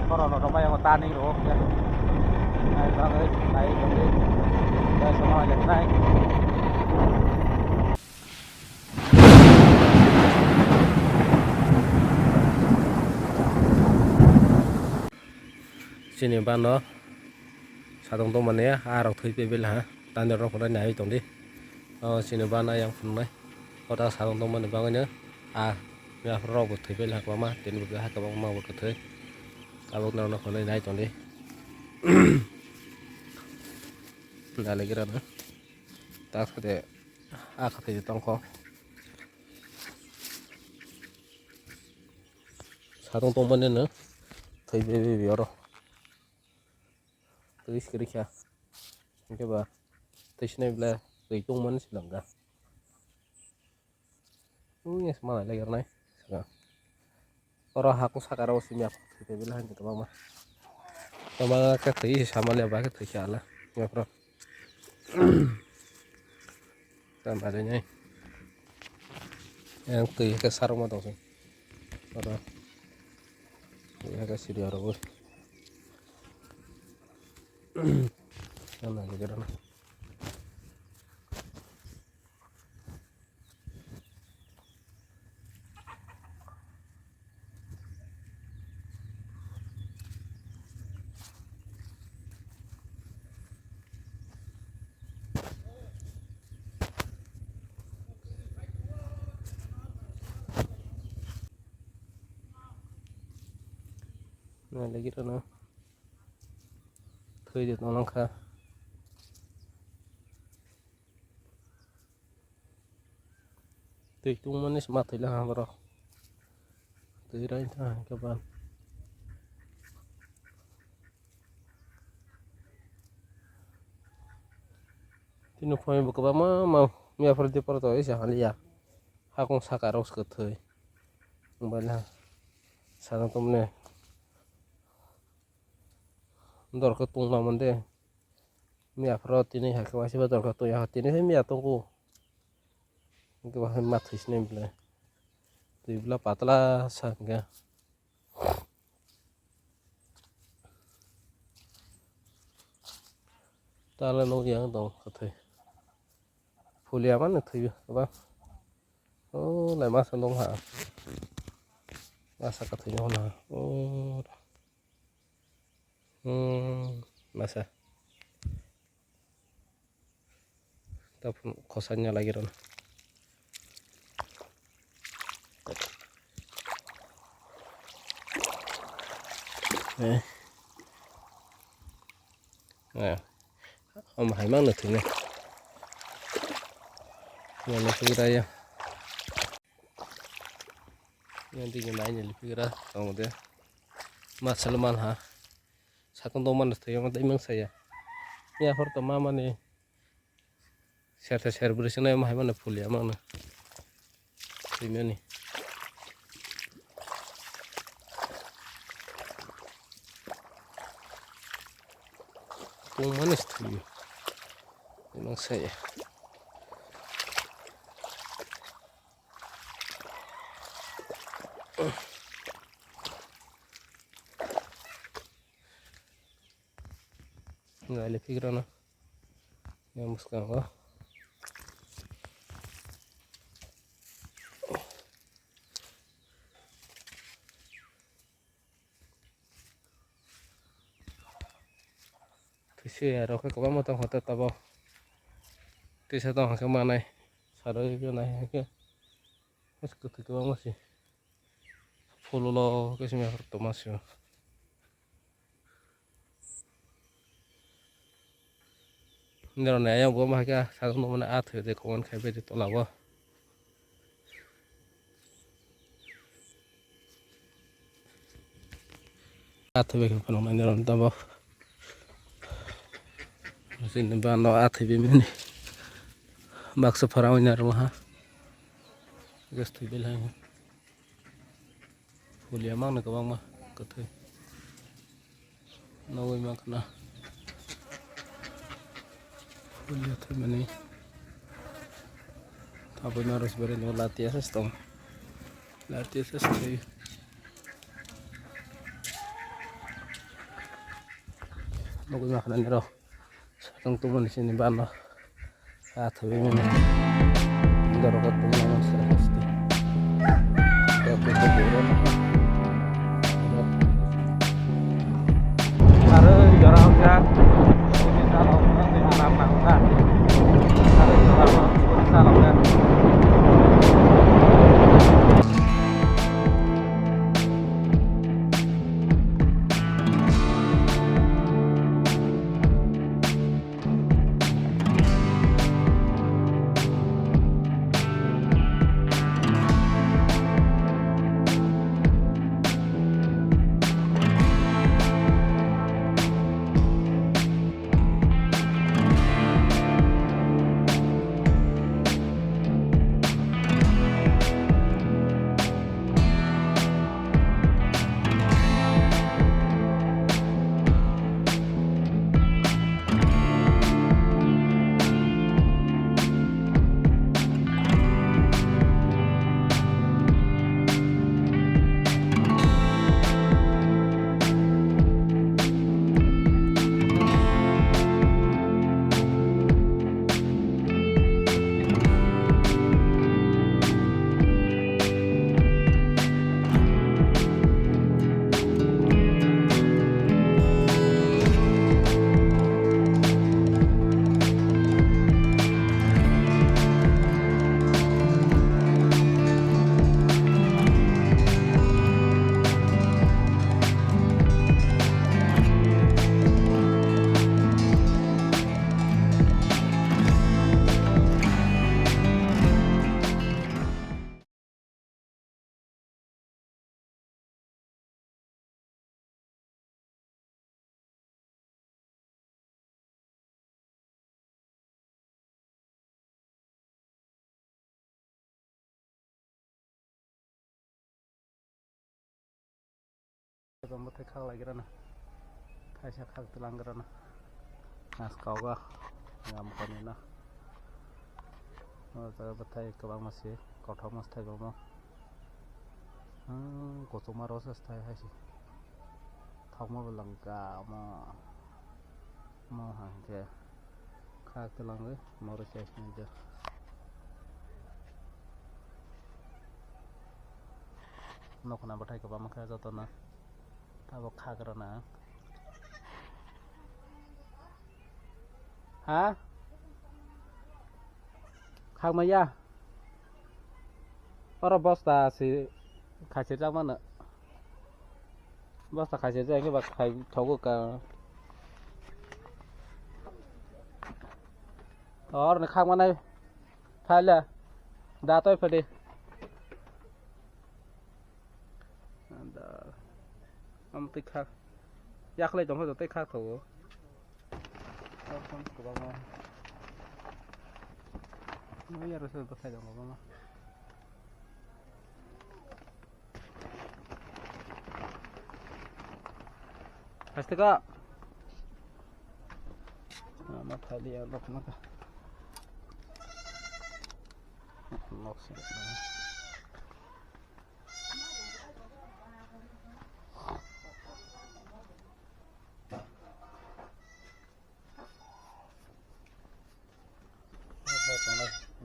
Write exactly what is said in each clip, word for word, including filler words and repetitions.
Korokno rwmai abo tani rok ya. Nai bagwi nai tongdi. Ya, sama aja nai. Chini bano sadong tongmani a rok thwi pebel ha tani rok phano nai tongdi. O chini bana yang phunuknai. Kota sarong tongmani bagwino a yaphar rok bo thwi pai kwbangma, tini bo hai kwbangma bo kwthwi. Tabuk norok no phunui nai tongdi. Nailaikhe rano. Tak sade a kwthwi tongkho. Sarong tongmani no thwi bai bai oro. Twi swkirikha. Hwnkhe ba twi sinai bwle twi tongmani se langkha. Ui, ese manai lai rwnai. Saka. Oro hakung saka rok simi aphuru thwi tei bwle hai kwbangma. Kwbangma khe thwi se sama le ba khe thwi khe ala. Yaphuru. Tamo rinai. Yang twi khe sarok ma tong se. Oro. Twi khe siri oro bo. Yang nai khe rana. Nailaikhe rano thwi de tonglang kha. Twi tungmani se ma thwi lang ha borok. Twi rai ta hwnkhe ban. Tini phai bo kwbangma ma miya phar di phar to isa haliya. Hakung saka rok se kwthwi. Mobile ha. Sana tumne. Dorkha tungma mande. Miya pharo tini hai khe waisa ba dorkha tong ya, tini hai miya tongo. Hwnkhe ba hai ma thwi sinai bwle. Twi bwla patla sa hwnkhe. Tala nukya wng tong kwthwi. Fulia mano thwi ba. O lai masa nung ha. Masa kwthwi nung ha. O. Hmm, masa. Tapun khosanya lagi rona. Eh. Eh. Om hai mang na thine. Yang na sugra ya. Yang tinggi main yang lebih kira tong de. Masal man ha. Sakon dong mana thayong tei mang saya. Ya hor to mama ni. Sertha serbrwi se nai ma hai mano fulia mano. Thwimani. Tungmani se thwio. Imang saya. Ngai le phikrano. Yang bwskango. Twi se aro khe kwbangma tong kha ta tabok. Tisa tong kha khe manai. Sarwi nai khe. Mas kwthwi kwbangma se. Phulolo khe simi tongma se. Nirok nai ayang bo ma khe sakno mane a thwi de comment khai bai de tola bo. A thwi bai phano nai nirok tabo. Sini ba no a thwi bai mani. Baksa phara wngya rw ha. Gas thwi bai lai. Fulia mangno kwbangma kwthwi. Nugwi mankha. Fulia thwimani. Tabukno rwchapani latia se tong. Latia se thwi. Nugwi mankha nini rok. Sakang tubuni sini bano. Athabi mani. Dorok tubuna mansara hasti. Dorok tubuna. Aro jora hokya. Ini jora hokya. Ini alam nangka. Aro jora hokya. Ini alam nangka. Bwthai khak lai grana, kaisa khak tlang grana, as kauga, yam kani na, o jaga bwthai kwbangma se, kothoma se thai bangma, hmm, kochoma rok se thai hai se, thokma bo langka omo. Mo hang khe khak twlangwi moro se sinijak. Nokna bwthai kwbangma khe jotono tabuk khak rwna. Ha? Khak maya? Oro bosta si khaisirjak mano. Bosta khaisirjak khe ba khai thogo ka. Or ni khak manai phaila da toi phadi. Da am twi khak yakhlai tong khe tei khak thogo. Kwbangma. Nui aro se bwthai rok kwbangma. Haste ka. Ma thali ya lok naka. Lok se.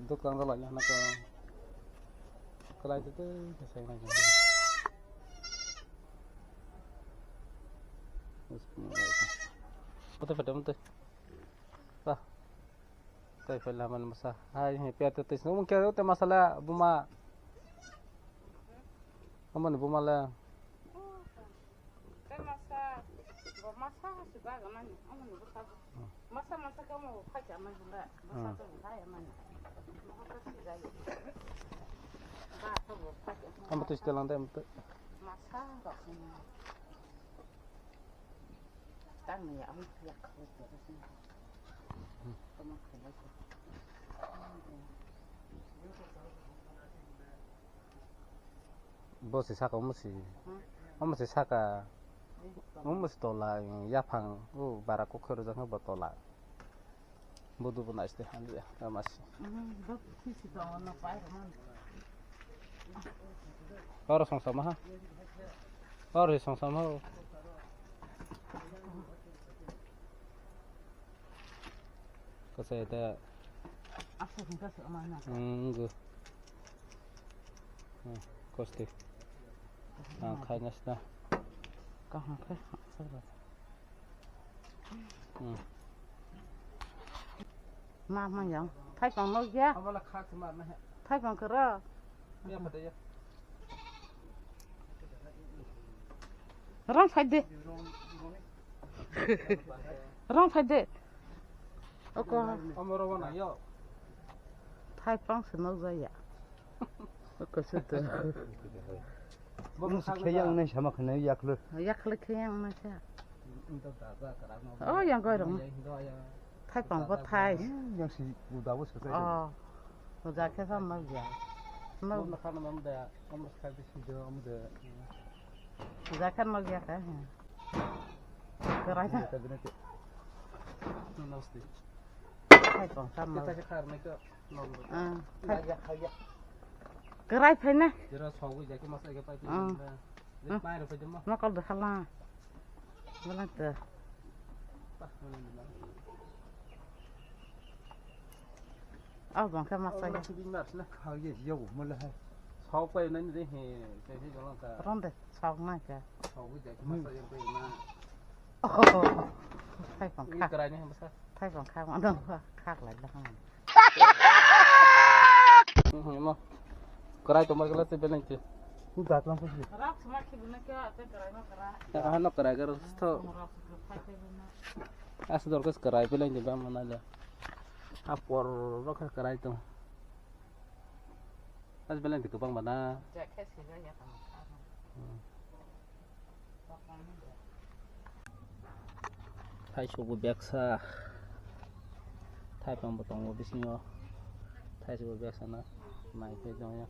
Dukang rok laina hana khe kwlai twi twi khe sai nai. Mutui phato mutui. Ta. Tai phai laman masa. Hai, hai, pia twi twi sung khe te masala buma. Amani buma le. Tei masa, bo masa si baga mani, amoni bwsa bo. Hmm. Masa masa khe omo bo phaikha mani hwnba, masa Hmm. to bo phai mani. Masa to si jai. Ba to bo phaikha. Amo to si telang de, amo to. Masa rok ni. Tang ni amo ya kho ko. Hmm. Tama kho ko. Bo se saka, omo se, omo se saka, omo se tola, yaphang, o bara kokhe rwjak khe bo tola. Bo dubu nai se hamya, tama se. Oro songsama ha. Oro songsama ha. Kasai ta. Aswk hwnkhe swk ma na. Hmm, go. Hmm, kosti. Ah, khai nas na. Kaham khe. Hmm. Ma ma yang. Thai pang no ya. Amala kha se ma na he. Thai pang kero. Ya pata ya. Rang phai de. Rang phai de. Oko. Amoro wana yo. Thai pang se no ya. Oko se to. Bong Bung se khayang nai sama khana yaklo. Yaklo khayang nai sa. Oh, yang goi rong. Thai pang bo thai. Yang si uda bo se. Oh. Uda khe sa no ya. No. Bong khana mam da. Jakan ma gya ka. Kerai. Hai kong kam ma. Ah, hai. Kerai phai na. Ah. Ma kol de hala. Balang te. Aw bang khe masa ya. Sidi mar sina khao ye yo mo le hai. Sok pai nai de he, he he jolong ka. Ronde sok na ka. Sok bu jai masa ye pai na. Oh. Thai pang kha. Krai ni masa. Thai pang kha ma dong kha lai la. Mo. Krai to mar gala te beleng te. Ku dat lang ko. Rak sma ki bune ka te krai ma kra. Ano krai gar to. Asa dorkas karai peleng di bam mana da. A por ro kha karai to. As peleng di kubang mana. Thai subu beksa. Thai pang bo tongo bisingo. Thai subu beksa na. Mai pe dong ya.